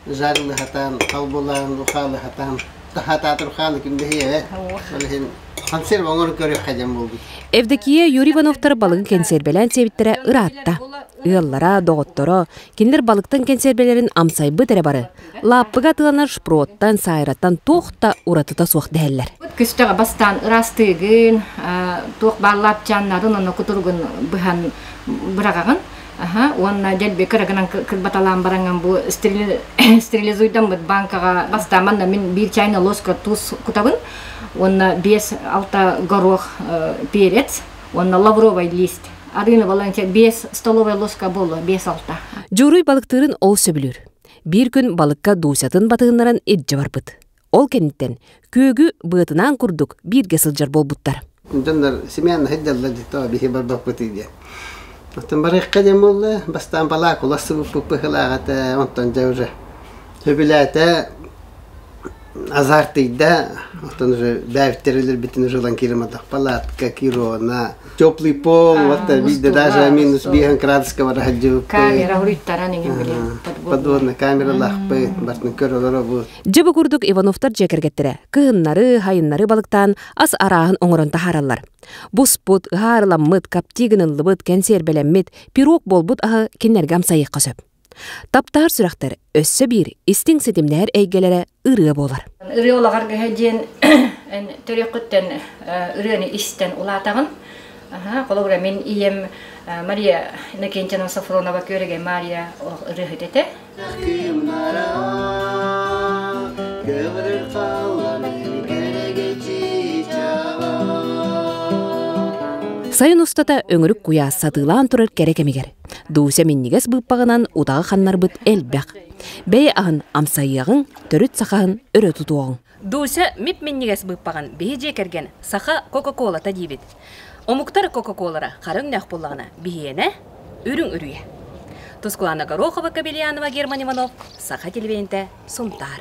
Жарылыхатаан, халбылаан, ухаалыхатаан, тахатаатыр ухаалы ким бэһиэ, ол иһин консерв оҥорон көрүөххэ диэн буолбут. Евдокия Юрий Ивановтар балыгы кэнсиэрбэлээн сиэбиттэрэ ыраатта. Ыаллара, доҕотторо, кинилэр балыктан кэнсиэрбэлэрин амсайбыт эрэ бары. Лааппыга атыыланар шпроттан, сайраттан туох да уратыта суох дэһэллэр. Күстэҕэ бастаан ыраастыыгын, туох баар лаапчааннарын онно кутуругун быһан быраҕаҕын. Аха, уонна дэлби кырагынан кырбаталаан бараҥҥын бу стерилизуйдаммыт банкаҕа бастаан манна мин биир чайная ложка туус кутабын уонна 5-6 горох перец уонна лавровый лист. Арыыны баланча 5 столовая ложка буолуо, 5-6. Дьууруй балыктыырын ол сөбүлүүр. Биир күн балыкка Дусятын батыһыннаран илдьэ барбыт. Ол кэнниттэн күөгү быатынаан курдук бииргэ сылдьар буолбуттар. Дьоннор семьяны сылдьаллар дии, биһи барбаппытый диэн. Оттон барыахха диэн буолла, бастаан балаак улассыбыппыт быһыылаах этэ, онтон дьэ уже сөбүлээтэ, азартыйда, оттон уже бэйэбиттэр өлөрбүтүн уже ылан киирэмэтэх палатка, кирона, теплый пол, вот биирдэ даже минус 5 градуска бара сылдьыбыппыт. Камера хуруйтаран иҥин билин Подводная камералаахпыт, бартын көр олоробут. Дьэ бу курдук Ивановтар дьиэ кэргэттэрэ кыһыннары, хайыннары балыктаан ас арааһын оҥорон таһаараллар. Буспут, ыһаарыламмыт, капти гыныллыбыт, кэнсиэрбэлэммит, пирог буолбут аһы кинилэргэ амсайыахха сөп. Таптаһар сүрэхтэр өссө биир истиҥ ситимнэһэр эйгэлэрэ ырыа буолар. Ырыа улаҕаргыһа диэн төрүөххүттэн ырыаны истэн улаатаҕын. Холобура, мин ийэм Мария Иннокентьевна Софронова Күөрэгэй Мария ырыаһыт этэ. Сайын устата өҥүрүк куйаас сатыылаан турар кэрэ кэмигэр Дуся минньигэс быыппаҕынан утаҕы ханнарбыт элбэх. Бэйэ аһын амсайыаҕыҥ, төрүт сахаһын өрө тутуоҕуҥ. Дуся мип-минньигэс быыппаҕын биһи дьиэ кэргэн саха Кока-Колата диибит. Омуктар Кока-Колара хара өҥнөөх буоллаҕына, биһиэнэ үрүҥ үрүйэ. Тускулаана Горохова, Кабельянова, Герман Иванов, Саха телевидениетэ, Сунтаар.